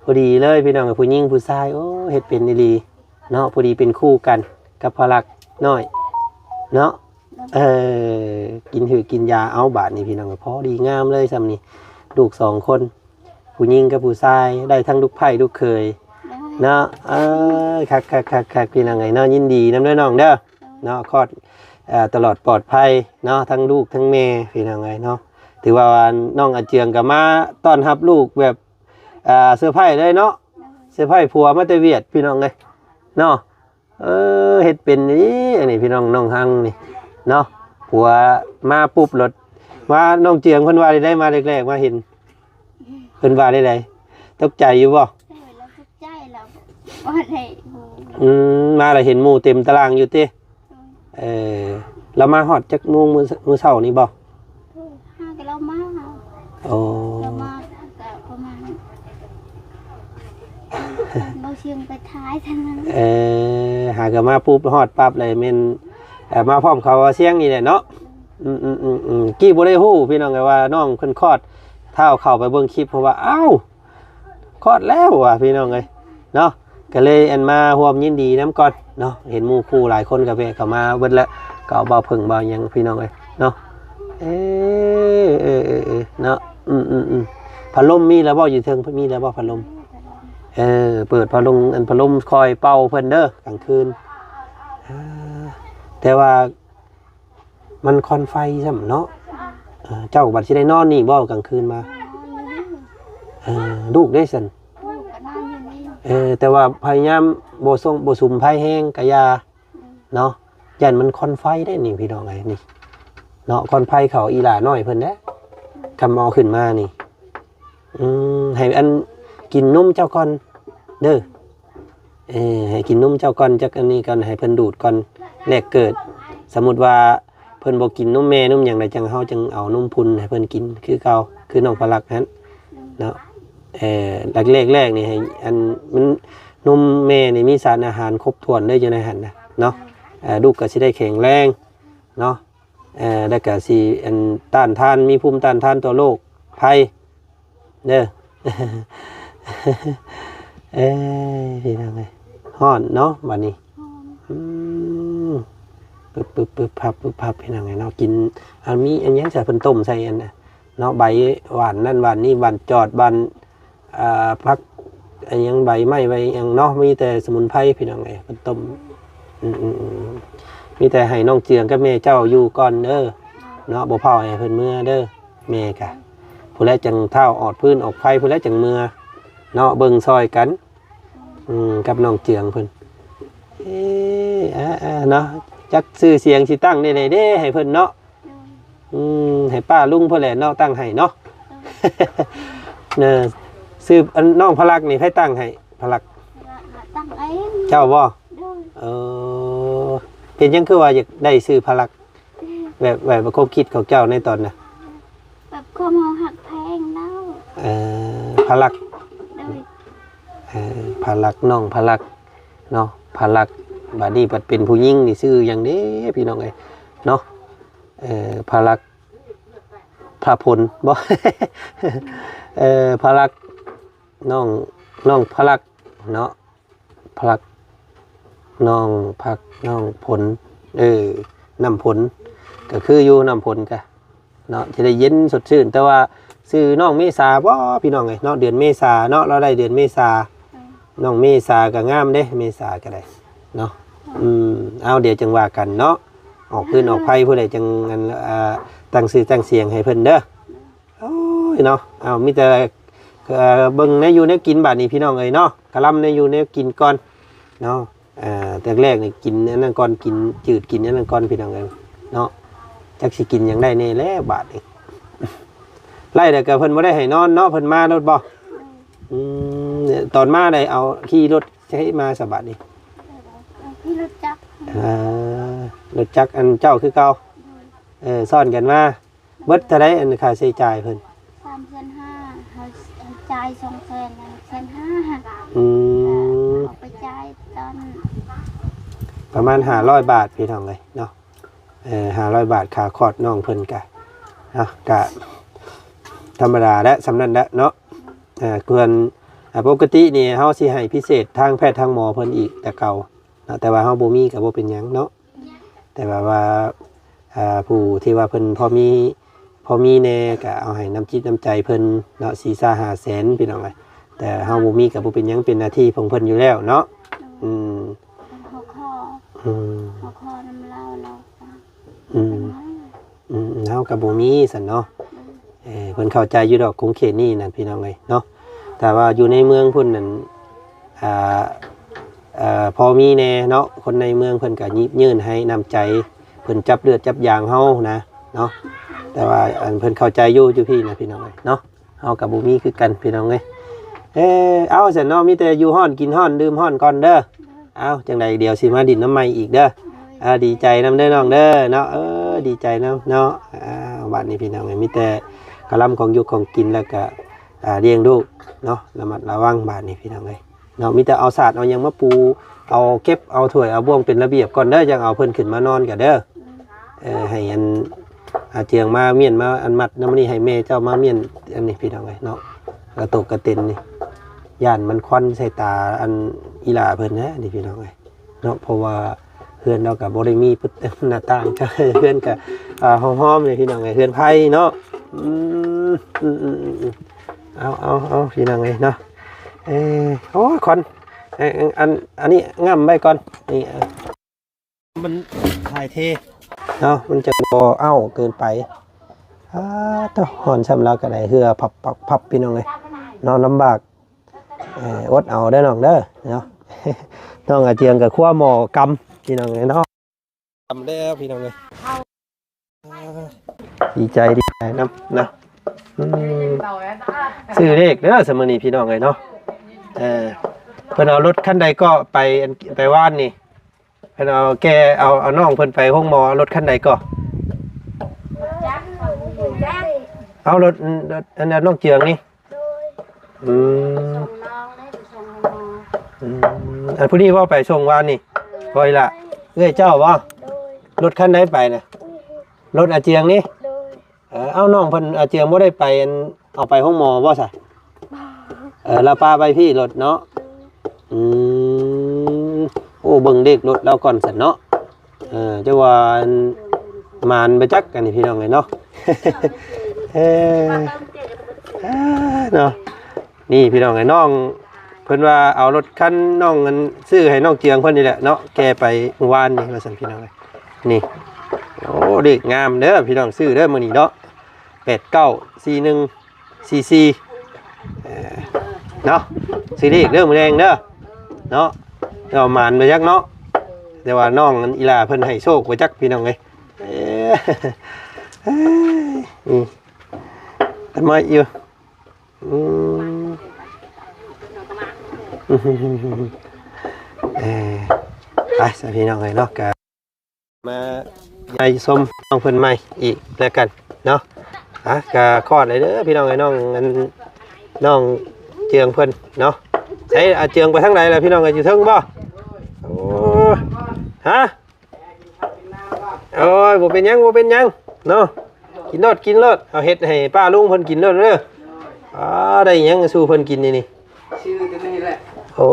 ພໍດີເລີຍ ພີ່ນ້ອງເອີຍ ຜູ້ຍິງຜູ້ຊາຍ. ໂອ້ ເຮັດເປັນອີ່ຫຼີເນາະ ພໍດີເປັນຄູ່ກັນກັບພະລັກນ້ອຍເນາະ. ໂດຍ ເອີ ກິນຫືກກິນຢາເອົາ ບາດນີ້ ພີ່ນ້ອງເອີຍ ພໍດີງາມເລີຍຊ່ຳນີ້ ລູກສອງຄົນ ຜູ້ຍິງກັບຜູ້ຊາຍ ໄດ້ທັງລູກໃພ້ລູກເຂີຍ ໂດຍ ເນາະ. ເອີ ຄັກໆໆໆ ພີ່ນ້ອງເອີຍເນາະ ຍິນດີນຳເດີນ້ອງເດີ ໂດຍ ເນາະ ຄອດ ເອີ ຕະຫຼອດປອດໄພເນາະ ທັງລູກທັງແມ່ ພີ່ນ້ອງເອີຍເນາະ. ຖືວ່ານ້ອງອາເຈືອງກໍມາຕ້ອນຮັບລູກແບບ ເອີ ເຊີໄພຣສ໌ເລີຍເນາະ ໂດຍ ເຊີໄພຣສ໌ຜົວມາແຕ່ຫວຽດ ພີ່ນ້ອງເອີຍເນາະ. ເອີ ເຮັດເປັນອີ່ ອັນນີ້ ພີ່ນ້ອງ ນ້ອງຮັງນີ້ເນາະ ຜົວມາປຸບໂລດ ວ່ານ້ອງເຈືອງເພິ່ນວ່າໄດ້ມາແລກໆ ມາເຫັນ ເພິ່ນວ່າໄດ້ໃດ ຕົກໃຈຢູ່ບໍ່? ເອີ ລາວຕົກໃຈ ລາວບໍ່ໄດ້ຮູ້. ອືມ ມາລະເຫັນໝູ່ເຕັມຕະລ່າງຢູ່ຕິ? ໂດຍ ເອີ ລາວມາຮອດຈັກໂມງ ມື້ ມື້ເຊົ້ານີ້ບໍ່? ໂອ້ ຫາກໍລາວມາ. ໂອ້ ລາວມາກໍປະມານ ເບົາຊຽງໄປຖ່າຍທາງນັ້ນ. ເອີ ຫາກໍມາປຸບຮອດປັບເລີຍ ແມ່ນ ເອີ ມາພ້ອມເຂົາເບົາຊຽງນີ້ແຫຼະເນາະ. ອືມໆໆໆ ກີ້ບໍ່ໄດ້ຮູ້ ພີ່ນ້ອງເອີຍ ວ່ານ້ອງເພິ່ນຄອດ ທ້າວເຂົ້າໄປເບິ່ງຄລິບ ເພາະວ່າ ອ້າວ ຄອດແລ້ວວ່າ ພີ່ນ້ອງເອີຍເນາະ. ກໍເລີຍອັນມາຮ່ວມຍິນດີນຳກ່ອນເນາະ ເຫັນໝູ່ຄູ່ຫຼາຍຄົນກໍແວະເຂົ້າມາເບິດແລ້ວ ກໍເອົາເບົາເຜິ້ງເບົາຫຍັງ ພີ່ນ້ອງເອີຍເນາະ. ເອີ ເອີ ເອີ ເນາະ ອືມໆໆ ພັດລົມມີແລ້ວບໍ່? ຢູ່ເທິງມີແລ້ວບໍ່ພັດລົມ? ເອີ ເປີດພັດລົມ ອັນພັດລົມຄອຍເປົ່າເພິ່ນເດີກາງຄືນ. ອ່າ ແຕ່ວ່າ ມັນຄວັນໄຟຊ້ຳເນາະ. ເອີ ເຈົ້າບັດຊິໄດ້ນອນນີ້ບໍ່ກາງຄືນມາ? ເອີ ລູກເດ້ຊັ້ນ? ເອີ ແຕ່ວ່າພະຍາຍາມບໍ່ສົ່ງ ບໍ່ສຸມໄຟແຮງກະຢ່າເນາະ ຢ້ານມັນຄວັນໄຟໄດ໋ນີ້ ພີ່ນ້ອງເອີຍ ນີ້ເນາະ ຄວັນໄຟເຂົ້າອີ່ຫຼ້ານ້ອຍເພິ່ນເດ້ ຄຳເອົາຂຶ້ນມານີ້. ອືມ ໃຫ້ອັນກິນນົມເຈົ້າກ່ອນເດີ. ເອີ ໃຫ້ກິນນົມເຈົ້າກ່ອນ ຈັກອັນນີ້ກ່ອນ ໃຫ້ເພິ່ນດູດກ່ອນ ແລກເກີດ. ສົມມຸດວ່າເພິ່ນບໍ່ກິນນົມແມ່ນົມຫຍັງໃດ ຈັ່ງເຮົາຈຶ່ງເອົານົມພຸ່ນໃຫ້ເພິ່ນກິນຄືເກົ່າ ຄືນ້ອງພະລັກຫັ້ນເນາະ. ເອີ ຫຼັກແລກແລກນີ້ໃຫ້ອັນ ມັນ ນົມແມ່ນີ້ມີສານອາຫານຄົບຖ້ວນເລີຍຢູ່ໃນຫັ້ນນະເນາະ. ເອີ ລູກກໍຊິໄດ້ແຂງແຮງເນາະ. ເອີ ແລ້ວກະຊິອັນຕ້ານທານ ມີພູມຕ້ານທານຕໍ່ໂລກໄພເດີ. ເອີ ພີ່ນ້ອງເອີຍ ຮ້ອນເນາະບາດນີ້. ອືມ ປຶບໆໆ ພັບໆ ພີ່ນ້ອງເອີຍເນາະ. ກິນ ອັນ ມີອັນຫຍັງໃສ່ ເພິ່ນຕົ້ມໃສ່ອັນ ເນາະ ໃບຫວານນັ້ນຫວານນີ້ ຫວານຈອດ ຫວານ ອ່າ ຜັກ ອັນຫຍັງ ໃບໄມ້ ໃບຫຍັງເນາະ ມີແຕ່ສະໝຸນໄພ ພີ່ນ້ອງເອີຍ ເພິ່ນຕົ້ມ. ອືມໆໆ ມີແຕ່ໃຫ້ນ້ອງເຈືອງກັບແມ່ເຈົ້າຢູ່ກ່ອນເດີເນາະ ບໍ່ເຝົ້າໃຫ້ເພິ່ນເມືອເດີ. ແມ່ກະ ຜູ້ໃດຈັ່ງທ້າວອອດຟືນອອກໄຟ ຜູ້ໃດຈັ່ງເມືອເນາະ ເບິ່ງຊ່ອຍກັນ ອືມ ກັບນ້ອງເຈືອງເພິ່ນ. ເອີ ອ່າໆ ເນາະ ຈັກຊື່ສຽງຊິຕັ້ງແນວໃດເດ້ໃຫ້ເພິ່ນເນາະ. ອືມ ໃຫ້ປ້າລຸງເພິ່ນແຫຼະເນາະ ຕັ້ງໃຫ້ເນາະ. ເອີ ຊື່ ອັນ ນ້ອງພະລັກນີ້ໃຜຕັ້ງໃຫ້? ພະລັກ ຕັ້ງເອງ. ເຈົ້າບໍ່? ໂດຍ. ເອີ ເປັນຫຍັງຄືວ່າຢາກໄດ້ຊື່ພະລັກ? ແບບ ແບບຄວາມຄິດຂອງເຈົ້າໃນຕອນນະ ແບບຄວາມເຮົາຮັກແພງແລ້ວ. ເອີ ພະລັກ. ໂດຍ. ເອີ ພະລັກ ນ້ອງພະລັກເນາະ ພະລັກ. ບາດນີ້ບັດເປັນຜູ້ຍິງນີ້ຊື່ຫຍັງເດ້ ພີ່ນ້ອງເອີຍເນາະ? ເອີ ພະລັກ ພະພົນບໍ່? ເອີ ພະລັກ ນ້ອງ ນ້ອງພະລັກເນາະ ພະລັກ ນ້ອງພັກ ນ້ອງພົນ ເອີ ນ້ຳພົນ ກະຄືຢູ່ ນ້ຳພົນກະເນາະ ຈະໄດ້ເຢັນສົດຊື່ນ. ແຕ່ວ່າຊື່ນ້ອງເມສາບໍ່ ພີ່ນ້ອງເອີຍເນາະ? ເດືອນເມສາເນາະ ລາວໄດ້ເດືອນເມສາ. ອືມ ນ້ອງເມສາກະງາມເດ້ ເມສາກະໄດ້ເນາະ. ອືມ ເອົາ ດຽວຈັ່ງວ່າກັນເນາະ ອອກພື້ນອອກໄພ ຜູ້ໃດຈັ່ງ ອັນ ອ່າ ຕັ້ງຊື່ຕັ້ງສຽງໃຫ້ເພິ່ນເດີ. ໂອ້ຍເນາະ ເອົາ ມີແຕ່ເບິ່ງແນວຢູ່ແນວກິນບາດນີ້ ພີ່ນ້ອງເອີຍເນາະ. ກະລຳແນວຢູ່ແນວກິນກ່ອນເນາະ. ແຕ່ແລກນີ້ກິນອັນນັ້ນກ່ອນ ກິນຈືດກິນອັນນັ້ນກ່ອນ ພີ່ນ້ອງເອີຍເນາະ. ຈັກຊິກິນຫຍັງໄດ້ແດ່ແລ້ວບາດນີ້. ໄລ່ແລ້ວກະເພິ່ນບໍ່ໄດ້ໃຫ້ນອນເນາະ ເພິ່ນມາໂລດບໍ່? ອືມ ຕອນມາໄດ້ເອົາຂີ່ລົດໃສມາສະບາດນີ້? ເອົາຂີ່ລົດຈັກ. ເອີ ລົດຈັກອັນເຈົ້າຄືເກົ່າ. ເອີ ຊ້ອນກັນມາ. ເບິດເທົ່າໃດ ອັນຄ່າໃຊ້ຈ່າຍເພິ່ນ? ສາມແສນຫ້າ ເຮົາຈ່າຍສອງແສນ ແສນຫ້າ. ອືມ ເອົາໄປຈ່າຍຕອນ ປະມານຫ້າຮ້ອຍບາດ ພີ່ນ້ອງເອີຍເນາະ. ເອີ ຫ້າຮ້ອຍບາດຄ່າຄອດນ້ອງເພິ່ນກະເນາະ ກະທຳມະດາແຫຼະ ສ່ຳນັ້ນແຫຼະເນາະ. ເອີ ເພື່ອນ ອ່າ ປົກກະຕິນີ້ເຮົາຊິໃຫ້ພິເສດທາງແພດທາງໝໍເພິ່ນອີກແຕ່ເກົ່າເນາະ ແຕ່ວ່າເຮົາບໍ່ມີກະບໍ່ເປັນຫຍັງເນາະ. ແຕ່ວ່າ ວ່າ ອ່າ ຜູ້ທີ່ວ່າເພິ່ນພໍມີ ພໍມີແດ່ ກະເອົາໃຫ້ນ້ຳຈິດນ້ຳໃຈເພິ່ນເນາະ ສີ່ສາຫ້າແສນ ພີ່ນ້ອງເອີຍ. ແຕ່ເຮົາບໍ່ມີກະບໍ່ເປັນຫຍັງ ເປັນໜ້າທີ່ຂອງເພິ່ນຢູ່ແລ້ວເນາະ. ອືມ ເຮົາຂໍ ອືມ ເຮົາຂໍນຳລາວ ລາວ ອືມ ອືມ ເຮົາກະບໍ່ມີຊັ້ນເນາະ. ເອີ ເພິ່ນເຂົ້າໃຈຢູ່ດອກ ຂົງເຂດນີ້ນັ້ນ ພີ່ນ້ອງເອີຍເນາະ. ແຕ່ວ່າຢູ່ໃນເມືອງພຸ້ນນັ້ນ ອ່າ ເອີ ພໍມີແດ່ເນາະ ຄົນໃນເມືອງເພິ່ນກະຍິບຍື່ນໃຫ້ນ້ຳໃຈ ເພິ່ນຈັບເລືອດຈັບຢາງເຮົານະເນາະ. ແຕ່ວ່າອັນເພິ່ນເຂົ້າໃຈຢູ່ ຢູ່ພີ້ນະ ພີ່ນ້ອງເອີຍເນາະ. ເຮົາກະບໍ່ມີຄືກັນ ພີ່ນ້ອງເອີຍ. ເອີ ເອົາຊັ້ນເນາະ ມີແຕ່ຢູ່ຮ້ອນກິນຮ້ອນ ດື່ມຮ້ອນກ່ອນເດີ. ເອົາ ຈັ່ງໃດດຽວຊິມາດິນນຳໃໝ່ອີກເດີ. ເອີ ດີໃຈນຳເດີນ້ອງເດີເນາະ. ເອີ ດີໃຈນຳເນາະ. ອ່າ ບາດນີ້ ພີ່ນ້ອງເອີຍ ມີແຕ່ກະລຳຂອງຢູ່ຂອງກິນ ແລ້ວກະ ອ່າ ລ້ຽງລູກເນາະ ລະມັດລະວັງບາດນີ້ ພີ່ນ້ອງເອີຍເນາະ. ມີແຕ່ເອົາສາດເອົາຫຍັງມາປູ ເອົາເກັບເອົາຖ້ວຍເອົາບ່ວງເປັນລະບຽບກ່ອນເດີ ຈັ່ງເອົາເພິ່ນຂຶ້ນມານອນກະເດີ. ເອີ ໃຫ້ອັນ ອາເຈືອງມາມ້ຽນ ມາອັນມັດນຳນີ້ ໃຫ້ແມ່ເຈົ້າມາມ້ຽນອັນນີ້ ພີ່ນ້ອງເອີຍເນາະ. ກະຕົກກະເຕັນນີ້ ຢ້ານມັນຄວັນໃສ່ຕາອັນອີ່ຫຼ້າເພິ່ນນະນີ້ ພີ່ນ້ອງເອີຍເນາະ. ເພາະວ່າເຮືອນລາວກະບໍ່ໄດ້ມີປະຕູໜ້າຕ່າງ ເຮືອນກະ ອ່າ ຫ້ອມໆ ນີ້ ພີ່ນ້ອງເອີຍ ເຮືອນໄຜ່ເນາະ. ອືມ ອືມໆໆ ເອົາໆໆ ພີ່ນ້ອງເອີຍເນາະ. ເອີ ໂອ້ຍ ຄວັນ ເອີ ອັນ ອັນນີ້ງ່ຳໄວ້ກ່ອນ ນີ້ ມັນຖ່າຍເທເນາະ ມັນຈະບໍ່ເອົ້າເກີນໄປ. ອາ ໂທ້ ຮ້ອນຊ່ຳລາວກະໄດ້ເຫື່ອພັບໆ ພີ່ນ້ອງເອີຍເນາະ ລຳບາກ. ເອີ ອົດເອົາເດີນ້ອງເດີເນາະ. ນ້ອງອາເຈືອງກະຄົວໝໍ້ກຳ ພີ່ນ້ອງເອີຍເນາະ. ກຳແລ້ວ ພີ່ນ້ອງເອີຍ. ດີໃຈ ດີໃຈນຳນະ. ອືມ ຊື້ເລກເດີ ຊະມື້ນີ້ ພີ່ນ້ອງເອີຍເນາະ. ເອີ ເພິ່ນເອົາລົດຄັນໃດກໍໄປ ໄປວານນີ້ ເພິ່ນເອົາແກ່ ເອົາ ເອົານ້ອງເພິ່ນໄປໂຮງໝໍ ເອົາລົດຄັນໃດກໍ? ເອົາລົດ ອັນ ອັນ ນ້ອງເຈືອງນີ້. ອືມ ອືມ ອັນຜູ້ນີ້ບໍ່ໄປສົ່ງວານນີ້ ບໍ່ອີ່ຫຼ້າ ເອື້ອຍເຈົ້າບໍ່? ລົດຄັນໃດໄປນະ? ລົດອາຈຽງນີ້? ໂດຍ. ເອີ ເອົາ ນ້ອງເພິ່ນອາຈຽງບໍ່ໄດ້ໄປ ອັນ ເອົາໄປໂຮງໝໍບໍ່ຊະ? ບໍ່. ເອີ ລາວປະໄວ້ພີ້ລົດເນາະ? ໂດຍ. ອືມ ໂອ້ ເບິ່ງເລກລົດລາວກ່ອນຊັ້ນເນາະ. ເອີ ຈັກວ່າ ອັນ ໝານບໍ່ຈັກ ອັນນີ້ພີ່ນ້ອງເອີຍເນາະ. ເອີ ເນາະ ນີ້ພີ່ນ້ອງເອີຍ ນ້ອງເພິ່ນວ່າເອົາລົດຄັນນ້ອງ ອັນ ຊື້ໃຫ້ນ້ອງເຈືອງເພິ່ນນີ້ແຫຼະເນາະ ແກ່ໄປມື້ວານນີ້ວ່າຊັ້ນພີ່ນ້ອງເອີຍ. ນີ້ ໂອ້ ເລກງາມເດີພີ່ນ້ອງ ຊື້ເດີມື້ນີ້ເນາະ ແປດເກົ້າ ສີ່ໜຶ່ງ ສີ່ສີ່ ເອີ ເນາະ ຊື້ເລກເດີມື້ແລງເດີເນາະ ເອົາໝານມາຈັກເນາະ. ແຕ່ວ່ານ້ອງ ອັນ ອີຫຼ້າເພິ່ນໃຫ້ໂຊກບໍ່ຈັກພີ່ນ້ອງເອີຍ. ເອີ ອືມ ອັນໃໝ່ຢູ່ ອືມ ເອີ ໄປຊະພີ່ນ້ອງເອີຍເນາະ ກະມາຢາມຊົມນ້ອງເພິ່ນໃໝ່ອີກແລ້ວກັນເນາະ. ອ່ະ ກະຄອດເລີຍເດີພີ່ນ້ອງເອີຍ ນ້ອງ ອັນ ນ້ອງເຈືອງເພິ່ນເນາະ. ໃສ ອາເຈືອງໄປທາງໃດລະພີ່ນ້ອງເອີຍ ຢູ່ເທິງບໍ່? ໂອ້ ຮະ? ໂອ້ຍ ບໍ່ເປັນຫຍັງ ບໍ່ເປັນຫຍັງເນາະ ກິນໂລດ ກິນໂລດ ເອົາເຮັດໃຫ້ປ້າລຸງເພິ່ນກິນໂລດເດີ. ອ່າ ໄດ້ຫຍັງສູ່ເພິ່ນກິນນີ້ນີ້? ຊື່ຕົວນີ້ແຫຼະ. ໂອ້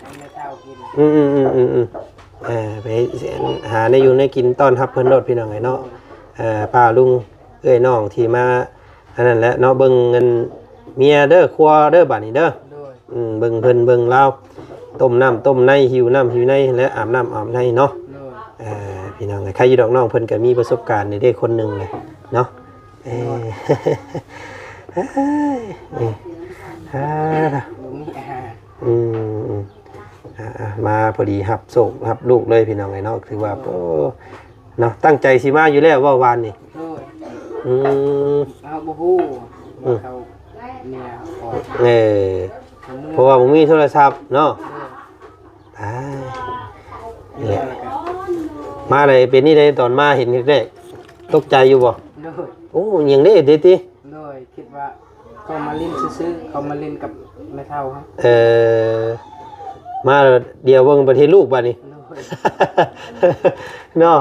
ໃຫ້ແມ່ເຖົ້າກິນ. ອືມໆໆໆໆ ເອີ ໄປຫາແນວຢູ່ແນວກິນຕ້ອນຮັບເພິ່ນໂລດພີ່ນ້ອງເອີຍເນາະ. ເອີ ປ້າລຸງເອື້ອຍນ້ອງທີ່ມາ ອັນນັ້ນແຫຼະເນາະ ເບິ່ງ ອັນ ເມຍເດີ ຄົວເດີ ບາດນີ້ເດີ. ໂດຍ. ອືມ ເບິ່ງເພິ່ນເບິ່ງລາວ ຕົ້ມນ້ຳຕົ້ມໃນ ຫິວນ້ຳຫິວໃນ ແລະ ອາບນ້ຳອາບໃນເນາະ. ໂດຍ. ເອີ ພີ່ນ້ອງເອີຍ ໃຄຢູ່ດອກ ນ້ອງເພິ່ນກໍມີປະສົບການນີ້ເດ້ ຄົນໜຶ່ງເລີຍເນາະ. ເອີ ໂດຍ. ເອີ ເອີ ອ່າ ບໍ່ມີອາຫານ. ອືມ ອືມ ອ່າ ມາພໍດີຮັບໂຊກຮັບລູກເລີຍພີ່ນ້ອງເອີຍເນາະ ຖືວ່າ ໂອ້ ເນາະ ຕັ້ງໃຈຊິມາຢູ່ແລ້ວເວົ້າວານນີ້. ໂດຍ. ອືມ ເຮົາບໍ່ຮູ້ ອືມ ວ່າເຂົາເມຍອອກ. ເອີ ເພາະວ່າບໍ່ມີໂທລະສັບເນາະ. ໂດຍ. ຕາຍ ນີ້ແຫຼະ ມາໄດ້ເປັນນີ້ໄດ້ ຕອນມາເຫັນແຮກໆ ຕົກໃຈຢູ່ບໍ່? ໂດຍ. ໂອ້ ຫຍັງເດ້ ເດ້ຕິ? ໂດຍ ຄິດວ່າເຂົາມາຫຼິ້ນຊື່ໆ ເຂົາມາຫຼິ້ນກັບແມ່ເຖົ້າເຮົາ. ເອີ ມາແລ້ວດຽວເບິ່ງປະເທດລູກບາດນີ້. ໂດຍ. ເນາະ.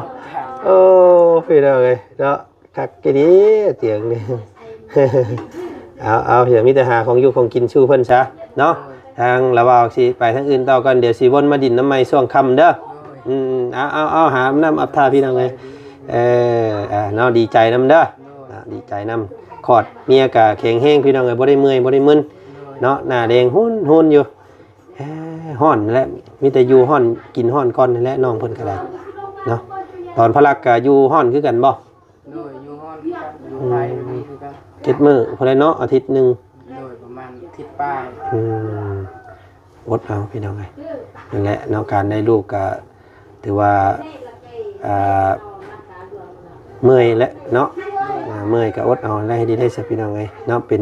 ໂອ້ ພີ່ນ້ອງເອີຍເນາະ ຄັກອີ່ຫຼີຕຽງນີ້. ເອົາໆ ດຽວມີແຕ່ຫາຂອງຢູ່ຂອງກິນສູ່ເພິ່ນຊະເນາະ. ໂດຍ. ທາງລາວບ່າວຊິໄປທາງອື່ນຕໍ່ກ່ອນ ດຽວຊິວົນມາດິນນຳໃໝ່ຊ່ວງຄ່ຳເດີ. ໂດຍ. ອືມ ເອົາໆໆ ຫານ້ຳອັບທ່າພີ່ນ້ອງເອີຍ. ເອີ ອ່າ ເນາະ ດີໃຈນຳເດີ. ໂດຍ. ອ່າ ດີໃຈນຳ ຄອດເມຍກະແຂງແຮງພີ່ນ້ອງເອີຍ ບໍ່ໄດ້ເມື່ອຍບໍ່ໄດ້ມຶນ. ໂດຍ. ເນາະ ໜ້າແດງຮຸນໆຢູ່. ເອີ ຮ້ອນແຫຼະ ມີແຕ່ຢູ່ຮ້ອນກິນຮ້ອນກ່ອນນັ້ນແຫຼະ ນ້ອງເພິ່ນກໍໄດ້ເນາະ. ຕອນພະລັກກະຢູ່ຮ້ອນຄືກັນບໍ່? ໂດຍ ຢູ່ຮ້ອນຄືກັນ ຢູ່ໄທກໍມີຄືກັນ. ອືມ ເຈັດມື້ພຸ້ນແຫຼະເນາະ ອາທິດໜຶ່ງ. ໂດຍ ປະມານອາທິດປາຍ. ອືມ ອົດເອົາພີ່ນ້ອງເອີຍ ນັ້ນແຫຼະເນາະ ການໄດ້ລູກກະຖືວ່າ ອ່າ ເມື່ອຍແຫຼະເນາະ. ອ່າ ເມື່ອຍກໍອົດເອົາແຫຼະ ເຮັດໄດ້ຊະພີ່ນ້ອງເອີຍເນາະ. ເປັນ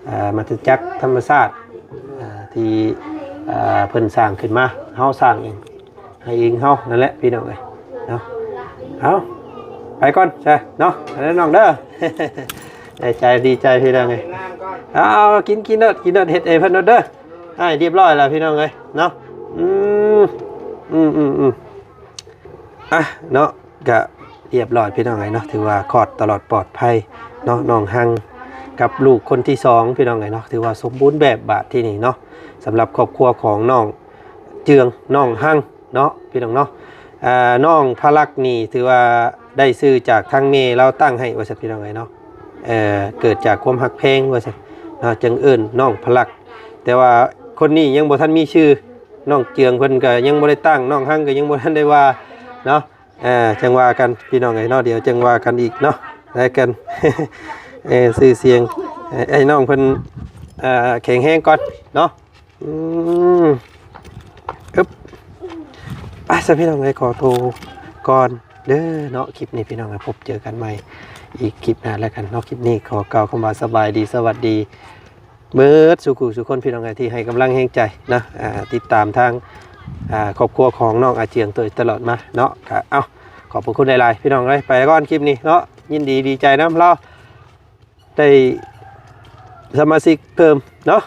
ອ່າ ມາສະຈັກທຳມະຊາດ ອ່າ ທີ່ ອ່າ ເພິ່ນສ້າງຂຶ້ນມາ ເຮົາສ້າງເອງ ໃຫ້ເອງເຮົານັ້ນແຫຼະພີ່ນ້ອງເອີຍເນາະ. ເອົາ ໄປກ່ອນຊະເນາະ ໄປແລ້ວນ້ອງເດີ. ໄດ້ໃຈ ດີໃຈພີ່ນ້ອງເອີຍ. ເອົາ ເອົາ ກິນ ກິນໂລດ ກິນໂລດ ເຮັດໃຫ້ເພິ່ນໂລດເດີ. ອ້າຍ ຮຽບຮ້ອຍແລ້ວພີ່ນ້ອງເອີຍເນາະ. ອືມ ອືມໆໆ ອ່ະເນາະ ກະຮຽບຮ້ອຍພີ່ນ້ອງເອີຍເນາະ ຖືວ່າຄອດຕະຫຼອດປອດໄພເນາະ ນ້ອງຮັງກັບລູກຄົນທີສອງພີ່ນ້ອງເອີຍເນາະ ຖືວ່າສົມບູນແບບບາດທີນີ້ເນາະ. ສຳລັບຄອບຄົວຂອງນ້ອງເຈືອງ ນ້ອງຮັງເນາະ ພີ່ນ້ອງເນາະ. ອ່າ ນ້ອງພະລັກນີ້ຖືວ່າໄດ້ຊື່ຈາກທາງແມ່ລາວຕັ້ງໃຫ້ວ່າຊັ້ນພີ່ນ້ອງເອີຍເນາະ. ເອີ ເກີດຈາກຄວາມຮັກແພງວ່າຊັ້ນເນາະ ຈຶ່ງເອີ້ນນ້ອງພະລັກ. ແຕ່ວ່າຄົນນີ້ຍັງບໍ່ທັນມີຊື່ ນ້ອງເຈືອງເພິ່ນກໍຍັງບໍ່ໄດ້ຕັ້ງ ນ້ອງຮັງກໍຍັງບໍ່ທັນໄດ້ວ່າເນາະ. ເອີ ຈັ່ງວ່າກັນພີ່ນ້ອງເອີຍເນາະ ດຽວຈັ່ງວ່າກັນອີກເນາະ ແລະກັນ. ເອີ ຊື່ສຽງ ເອີ ໃຫ້ນ້ອງເພິ່ນ ເອີ ແຂງແຮງກ່ອນເນາະ. ອືມ ອຶບ ໄປຊະພີ່ນ້ອງເອີຍ ຂໍໂຕກ່ອນເດີເນາະ. ຄລິບນີ້ພີ່ນ້ອງເອີຍ ພົບເຈີກັນໃໝ່ອີກຄລິບໜ້າແລ້ວກັນເນາະ. ຄລິບນີ້ຂໍກ່າວຄຳວ່າສະບາຍດີ ສະຫວັດດີ ເບິດສູ່ຄູ່ສູ່ຄົນພີ່ນ້ອງເອີຍ ທີ່ໃຫ້ກຳລັງແຮງໃຈເນາະ ອ່າ ຕິດຕາມທາງ ອ່າ ຄອບຄົວຂອງນ້ອງອາເຈືອງໂດຍຕະຫຼອດມາເນາະ. ກະ ເອົ້າ ຂອບພະຄຸນຫຼາຍໆ ພີ່ນ້ອງເອີຍ ໄປກ່ອນຄລິບນີ້ເນາະ. ຍິນດີດີໃຈນຳລາວ ໄດ້ສະມາຊິກເພີ່ມເນາະ.